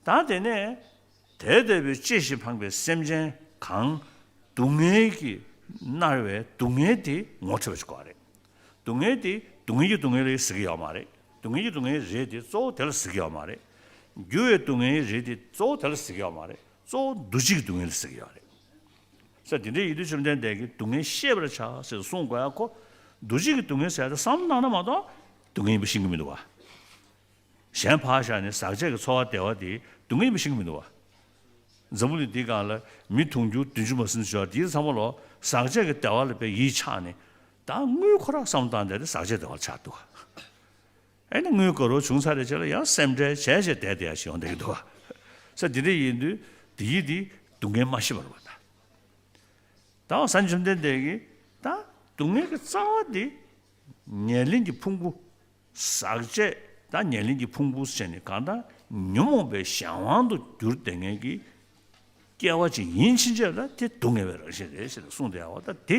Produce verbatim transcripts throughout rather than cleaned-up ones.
ད་དེ་ནས་དེ་ལྟ་བུའི་གཅེས་ཤིང་ཕངས་པའི་སེམས་ཅན་གང་སྡུག་བསྔལ་གྱིས་མནར་བའི་སྡུག་བསྔལ་དེ་ངོ་འཕྲོད་པ་ཞིག་དགོས་པ་རེད། སྡུག་བསྔལ་དེ་སྡུག་བསྔལ་གྱི་སྡུག་བསྔལ་ལ་ཟེར་གྱི་ཡོད་མ་རེད། སྡུག་བསྔལ་གྱི་སྡུག་བསྔལ་རེད་དེ་གཙོ་བོ་དེ་ལ་ཟེར་གྱི་ཡོད་མ་རེད། འགྱུར་བའི་སྡུག་བསྔལ་རེད་དེ་གཙོ་བོ་དེ་ལ་ཟེར་གྱི་ཡོད་མ་རེད། གཙོ་བོ་འདུ་བྱེད་ཀྱི་སྡུག་བསྔལ་ལ་ཟེར་གྱི་ཡོད་རེད། ས་དེ་འདྲའི་ཡིན་དུས་བཅོམ་ལྡན་འདས་ཀྱིས་སྡུག་བསྔལ་ཤེས་པར་བྱ་ཟེར་གསུངས་དགོས་ཡ་ཁོ། འདུ་བྱེད་ཀྱི་སྡུག་བསྔལ་ཟེར་ཡ་དེ་བསམ་བློ་བཏང་ན་མ་གཏོགས་སྡུག་བསྔལ་ཡིན་པ་ཤེས་ཀྱི་མི་འདུག་བ། གཞན་ཕར་བཞག་ནས་ཟག་བཅས་ཀྱི་ཚོར་བ་བདེ་བ་དེ་སྡུག་བསྔལ་ཡིན་པ་ཤེས་ཀྱི་མི་འདུག་བ། འཛམ་བུ་གླིང་འདིའི་སྒང་ལ་མི་དུང་ཕྱུར་བདུན་ཅུ་མ་ཟིན་ཙམ་ཡོད་དེའི་ཚང་མ་ལོ་ཟག་བཅས་ཀྱི་བདེ་བ་ལ་དཔེ་ཡིད་ཆགས་ནས་ད་དངུལ་ཁོ་རང་བསམ་བློ་བཏང་བསྡད་དེ་ཟག་བཅས་བདེ་བ་ལ་ཆགས་འདུག་བ། ཨེ་ནི་དངུལ་དགའ་རོགས་བྱུང་ཚར་རེད་ཅེས་ལ་ཡང་སེམས་ཁྲལ་བྱས་བྱས་བསྡད་བསྡད་ཡ་ཞིག་ཡོང་བསྡད་ཀྱི་འདུག་བ། ས་འདི་འདྲ་ཡིན་དུས་འདི་ཡིད་འདི་སྡུག་བསྔལ་མ་ཤེས་པ་རེད་བ་ད། ད་བ་སངས་རྒྱས་བཅོམ་ལྡན་འདས་ཀྱིས་ད་སྡུག་བསྔལ་གྱི་རྩ་བ་འདི་ཉེར་ལེན་གྱི་ཕུང་པོ། ཟག་བཅས་ད་ཉེར་ལེན་གྱི་ཕུང་པོ་ཟེར་ནས་གང་ལྟར་ཉོན་མོངས་པའི་གཞན་དབང་དུ་གྱུར་བསྡད་མཁན་གྱི་སྐྱེ་བ་ཅིག་ཡིན་ཕྱིན་ཆད་ལ་དེ་སྡུག་བསྔལ་བའི་རང་བཞིན་རེད་ཟེར་ནས་གསུངས་བསྡད་ཡ་བ་ད་དེ་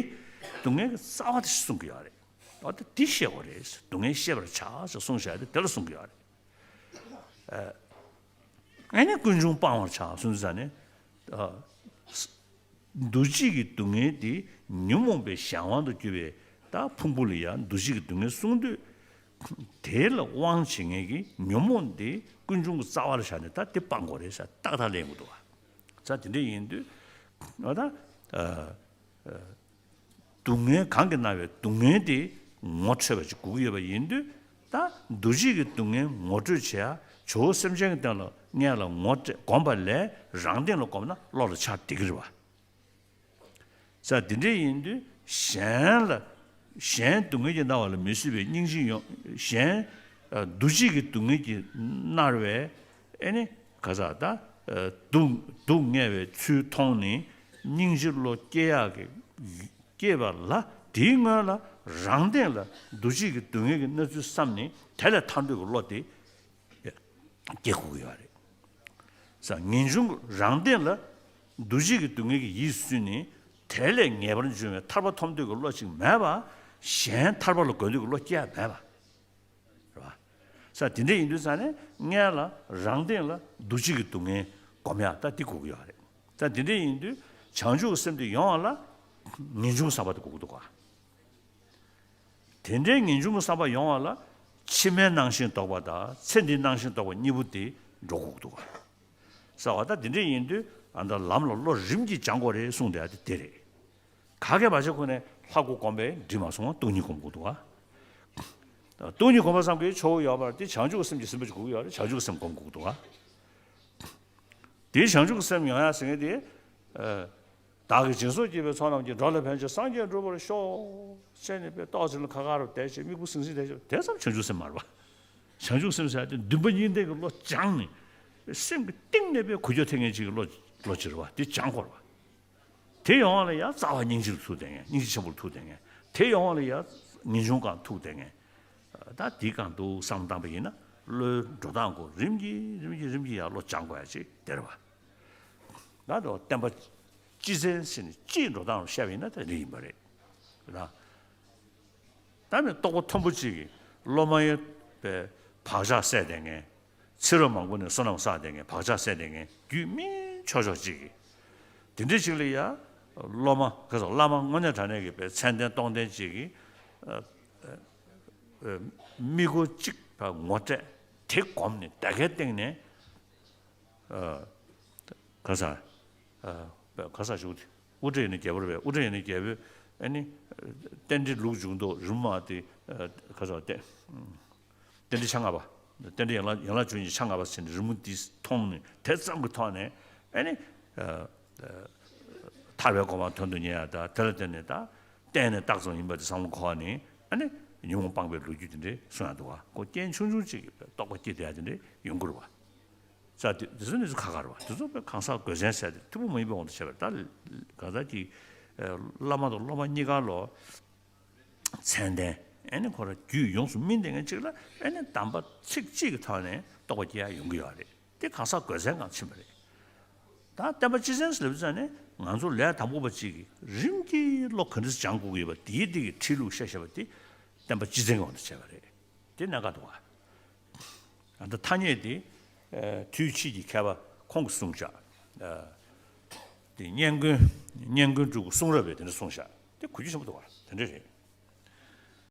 སྡུག་བསྔལ་གྱི་རྩ་བ་དེ་གསུང་གི་ཡོད་རེད། འོ་ད་འདི་ཤེས་དགོས་རེད། སྡུག་བསྔལ་ཤེས་པར་བྱ་ཞེས་གསུངས་བཞག་དེ་དེ་ལ་གསུང་གི་ཡོད་རེད། ཨ་ནི་ཀུན་འབྱུང་སྤང་བར་བྱ་གསུངས་ཙང་ནས། འདུ་བྱེད་ཀྱི་སྡུག་བསྔལ་དེ་ཉོན་མོངས་པའི་གཞན་དབང་དུ་གྱུར་པའི་ད་ཕུང་པོ་ལ་ཡང་འདུ་བྱེད་ཀྱི་སྡུག་བསྔལ་གསུངས་དུས། དེ་ལ་དབང་བྱེད་མཁན་གྱི་ཉོན་མོངས་དེ་ཀུན་འབྱུང་གི་རྩ་བ་ལ་བཞག་ནས་ད་དེ་སྤང་དགོས་རེད་ཟེར་ཏག་ཏག་ལེན་དགོས་འདུག་བ། ས་དེ་འདྲ་ཡིན་དུས། འོ་ད། སྡུག་བསྔལ་གང་གིས་མནར་བའི་སྡུག་བསྔལ་དེ་ངོ་འཕྲོད་པ་ཅིག་དགོས་ཀྱི་ཡོད་པ་ཡིན་དུས། ད་འདུ་བྱེད་ཀྱི་སྡུག་བསྔལ་ངོ་འཕྲོད་བྱེད་ཡ་ཇོ་བོ་སེམས་ཅན་གྱི་སྟེང་ལ་སྔོན་ལ་ངོ་སྤྲད་བསྒོམས་པ་ལས་རང་སྟེང་ལ་བསྒོམས་ན་བློ་ལ་འཆར་བསྡད་ཀྱི་རེད་བ། ས་དེ་འདྲ་ཡིན་དུས་གཞན་ལ་གཞན་སྡུག་བསྔལ་གྱིས་མནར་བ་ལ་མི་བཟོད་པའི་སྙིང་རྗེ་ཡོང་གཞན་འདུ་བྱེད་ཀྱི་སྡུག་བསྔལ་གྱིས་མནར་བའི་ཨེ་ནི་ག་ས་ད་སྡུག་སྡུག་བསྔལ་བའི་ཚུལ་མཐོང་ནས་སྙིང་རྗེ་བློ་སྐྱེ་ཡག་གི་སྐྱེས་པ་ལ་དེའི་སྔོན་ལ་རང་སྟེང་ལ་འདུ་བྱེད་ཀྱི་སྡུག་བསྔལ་གྱི་གནས་ཚུལ་བསམ་ནས་དེ་ལས་ཐར་འདོད་ཀྱི་བློ་དེ་སྐྱེ་དགོས་ཀྱི་ཡོད་རེད། ས་ངེས་འབྱུང་རང་སྟེང་ལ་འདུ་བྱེད་ཀྱི་སྡུག་བསྔལ་གྱི་ཡིད་བསུས་ནས་དེ་ལས་ངེས་པར་འབྱུང་བའི་ཐར་པ་ཐོབ་འདོད་ཀྱི་བློ་ཅིག་མེད་པ། གཞན་ཐར་པ་ལ་འགོད་འདོད་ཀྱི་བློ་སྐྱེ་ཡ་མེད་པ། རེད་བ། ས་དེ་འདྲ་ཡིན་དུས་ཙང་ནས་སྔོན་ལ་རང་སྟེང་ལ་འདུ་བྱེད་ཀྱི་སྡུག་བསྔལ་སྒོམ་ཡག་ད་འདི་དགོས་ཀྱི་ཡོད་རེད། ས་དེ་འདྲ་ཡིན་དུས་བྱང་ཆུབ་ཀྱི་སེམས་དེ་ཡོང་བ་ལ་ངེས་འབྱུང་གི་བསམ་པ་དེ་དགོས་ཀྱི་འདུག་ག་དེ་འདྲའི་ངེས་འབྱུང་གི་བསམ་པ་ཡོང་བ་ལ་ཕྱི་མའི་སྣང་ཞེན་ལྡོག་པ་དང་ཚེ་འདིའི་སྣང་ཞེན་ལྡོག་པ་གཉིས་པོ་དེ་འགྲོ་དགོས་ཀྱི་འདུག་ག་ས་བ་ད་དེ་འདྲ་ཡིན་དུས་ཨ་ད་ལམ་ལ་བློ་རིམ་གྱིས་སྦྱང་དགོས་རེད་གསུངས་བསྡད་ཡ་དེ་དེ་རེད། ག་གེ་བ་ཆེ་ཁོ་ནས་ལྷ་སྐུ་བསྒོམས་པས་འགྲིག་མ་སོང་བ་སྟོང་ཉིད་སྒོམ་དགོས་འདུག་ག་སྟོང་ཉིད་སྒོམ་པ་ཙམ་གྱིས་ཆོག་གི་ཡོད་པར་དེ་བྱང་ཆུབ་ཀྱི་སེམས་ཀྱིས་ཟིན་པ་ཅིག་དགོས་ཀྱི་ཡོད་རེད། བྱང་ཆུབ་ཀྱི་སེམས་སྒོམ་དགོས་འདུག་ག་དེའི་བྱང་ཆུབ་ཀྱི་སེམས་ཡོང་ཡ་ཟེར་མཁན་དེ། བདག་གིས་སྦྱིན་སོགས་བགྱིས་པའི་ཚོགས་རྣམས་ཀྱིས། འགྲོ་ལ་ཕན་ཕྱིར་སངས་རྒྱས་འགྲུབ་པར་ཤོག་ཟེར་ནས་དཔེ་ཏོག་ཙམ་ལ་ཁ་ཁ་རུ་བསྡད་བྱས་མིག་སྤུ་ཟིང་ཟིང་བསྡད་བྱས་དེ་ཙམ་བྱང་ཆུབ་སེམས་མ་རེད་པ། བྱང་ཆུབ་སེམས་ཟེར་ཡ་དེ་འདུན་པ་གཉིས་ལྡན་གྱི་བློ་སྦྱངས་ནས་སེམས་ཀྱི་གཏིང་ནས་དཔེ་འགུལ་སྐྱོད་ཐེབས་མཁན་ཅིག་གི་བློ་བློ་ཅིག་རེད་པ། དེ་སྦྱང་དགོས་རེད་པ། དེ་ཡོང་བ་ལ་ཡང་རྩ་བ་སྙིང་རྗེ་ལ་ཐུག་བསྡད་མཁན། སྙིང་རྗེ་ཆེན་པོ་ལ་ཐུག་བསྡད་མཁན། དེ་ཡོང་བ་ལ་ཡང་ངེས་འབྱུང་སྒང་ཐུག་བསྡད་མཁན། ད་དེའི་སྒང་དུ་བསམ་བློ་བཏང་པ་ཡིན་ན་བློའི་འགྲོ་སྟངས་སྐོར་རིམ་གྱིས་རིམ་གྱིས་རིམ་གྱིས་ཡར་བློ་སྦྱང་དགོས་ཡ་ཅིག་དེ་རེད་པ། ད་དུ་བསྟན་པ་སྤྱི་མཚན་ཟེར་ནས་སྤྱིའི་འགྲོ་སྟངས་བཤད་པ་ཡིན་ན་དེ་འདྲ་ཡིན་པ་རེད། ད་ད་ནི་རྟོགས་པ་མཐོན་པོ་གཅིག་གིས་སློབ་མ་ཡི་བག་ཆགས་སད་བསྡད་མཁན། ཚེ་རབས་མང་པོ་ནས་བསོད་ནམས་བསགས་བསྡད་མཁན། བག་ཆགས་སད་བསྡད་མཁན་རྒྱུད་སྨིན་ཆོག་ཆོག་གཅིག་གིས། དེ་འདྲ་ཅིག་ལ་ཡ་སློབ་མ་ག་ཚོད་བླ་མ་དངོས་གནས་དྲང་གནས་ཀྱི་དཔེ་མཚན་ལྡན་སྟོང་ལྡན་གཅིག་གིས་དམིགས་སྐོར་གཅིག་ཕར་ངོ་སྤྲད། དེ་སྒོམ་ནས་ད་གའི་སྟེང་ནས། ག་ས། ག་ས་བཞུགས་ཏེ། དབུ་སྐྲ་ཡིན་ན་རྒྱལ་པོ་རེད་པས། དབུ་སྐྲ་ཡིན་ན་རྒྱལ་པོས་ཨ་ནི། རྟེན་འབྲེལ་ལུགས་འབྱུང་ལྡོག་རི་མོ་མ་དེ། ག་ས་བ་རྟེན། རྟེན་འབྲེལ་ཆ་ལྔ་པ། རྟེན་འབྲེལ་ཡན་ལག་ཡན་ལག་བཅུ་གཉིས་ཆ་ལྔ་པ་ཟེར་ནས་རི་མོ་འདི་མཐོང་ནས་དེ་ཙམ་གྱི་ཐོག་ནས་ཨ་ནི། ཐར་པའི་གོ་འཕང་དོན་དུ་གཉེར་ཡ་ད་དེ་ལ་བརྟེན་ནས་ད་གཏན་ནས་རྟགས་ཙམ་ཡིན་པ་དེ་བསམ་བློ་འཁོར་ནས་ཨ་ནི་ཉོན་མོངས་སྤངས་པའི་ལོ་རྒྱུས་དེ་འདྲའི་གསུང་ཡ་འདུག་བ། ཁོ་རྐྱེན་ཆུང་ཆུང་གཅིག་གིས་རྟོགས་པ་སྐྱེ་བསྡད་ཡ་དེ་འདྲའི་ཡོང་གི་རེད་བ། ས་དེ་དེ་ཚོ་ནི་ཚོ་ཁ་ཁ་རེད་བ། དེ་ཚོ་དཔེ་གང་ཟག་དགོས་མཚན་ཟེར་ཏེ་ཐུན་མོང་མ་ཡིན་པའི་དབང་དུ་བྱས་པ་རེད། ད་གང་ཟག་གི་བླ་མ་དང་སློབ་མ་གཉིས་ཀ་ལོ་མཚན་ལྡན་ཨ་ནི་ཁོ་ར་རྒྱུད་ཡོངས་སུ་སྨིན་བསྡད་མཁན་གཅིག་ལ་ཨ་ནི་གདམས་པ་ཚིག་གཅིག་གི་ཐོག་ནས་རྟོགས་པ་སྐྱེ་ཡ་ཡོང་གི་ཡོད་རེད། དེ་གང་ཟག་དགོས་མཚན་སྒང་ཕྱིན་པ་རེད། ད་བསྟན་པ་སྤྱི་མཚན་ཟེར་ལབ་ཙང་ནས་ང་ཚོ་ལས་དང་པོ་པ་གཅིག་གིས་རིམ་གྱིས་བློ་ག་འདྲ་སྦྱང་དགོས་ཀྱི་ཡོད་པ་དེའི་སྟེང་གི་ཁྲིད་ལུགས་བཤད་བཤད་པ་དེ་བསྟན་པ་སྤྱི་མཚན་གྱི་དབང་དུ་བྱས་པ་རེད། དེ་གནད་འགག་འདུག་བ། ཨ་ད་ཐ་སྙད་དེ་ དུས་ཕྱིས་ཀྱི་མཁས་པ་ཁོང་གིས་གསུངས་བཞག་དེ་སྙན་ཀུན་སྙན་ཀུན་སྤྲུལ་སྐུ་གསུང་རབ་པས་དེ་འདྲ་གསུངས་བཞག་དེ་གོ་རྒྱུ་ཆེན་པོ་འདུག་བ། དེ་འདྲ་རེད།